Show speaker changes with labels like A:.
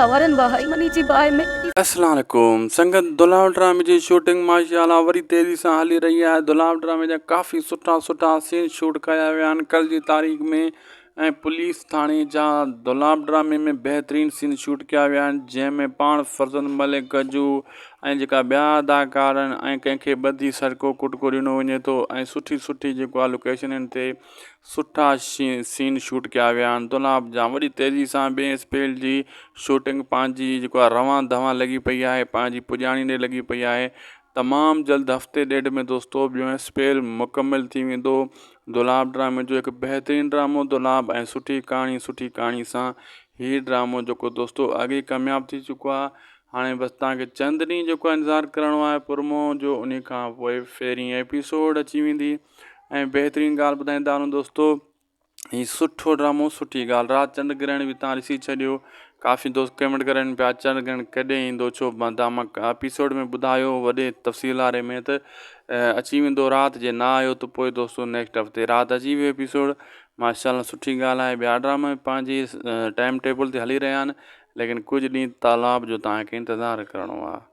A: ٿا وارن وهائي مني جي باهه ۾.
B: اسلام عليڪم سنگت دولاب ڊرامي جي شوٽنگ ماشاء الله وري تيزي سان هلي رهي آهي دولاب ڊرامي جا ڪافي سٺا سٺا سين شوٽ ڪيا ويا آهن ڪل جي تاريخ ۾ ۽ پوليس ٿاڻي جا دولاب ڊرامي ۾ بهترين سين شوٽ ڪيا ويا آهن جنهن ۾ پاڻ فرزند ملڪ گجو ۽ جيڪا ٻيا اداڪار آهن ۽ ڪنهن کي ٻڌي سڏڪو ڪٽڪو ڏنو وڃي ٿو ۽ سٺي سٺي جيڪو آهي لوڪيشنن تي سٺا سين شوٽ ڪيا ويا آهن دولاب جام وڏي تيزي سان ٻئي اسپيل جي شوٽنگ پنهنجي جيڪو آهي روان دوان لڳي پئي آهي پنهنجي پڄاڻي ڏي لڳي پئي آهي تمام جلد هفتي ڏيڍ ۾ دوستو ٻيون اسپيل مڪمل ٿي ويندو دولاب ڊرامي جو هڪ بهترين ڊرامو دولاب ۽ سٺي ڪهاڻي سٺي ڪهاڻي سان هي ڊرامو جيڪو دوستو اڳي ڪامياب ٿي چڪو آهي هاڻي بس توهان کي چند ڏينهن جيڪو انتظار ڪرڻو آهي پرمو جو ان کان پوء پهرين ايپيسوڊ اچي ويندي ۽ بهترين ڳالهه ٻڌائيندا هلون دوستو هي سٺو ڊرامو سٺي ڳالهه رات چنڊ گرهڻ به تان ڏسي ڇڏيو ڪافي دوست ڪمينٽ ڪرن پيا چنڊ گرهڻ ڪڏهن ايندو ڇو ايپيسوڊ ۾ ٻڌايو وڏي تفصيل واري ۾ ته اچي ويندو رات جي نه آيو ته پوء دوستو نيڪسٽ هفتي رات اچي ويو ايپيسوڊ ماشاء الله سٺي ڳالهه آهي ٻيا ڊراما به پنهنجي ٽائيم ٽيبل تي هلي رهيا آهن ليڪن ڪجهه ڏينهن تالاب جو توهان کي انتظار ڪرڻو آهي.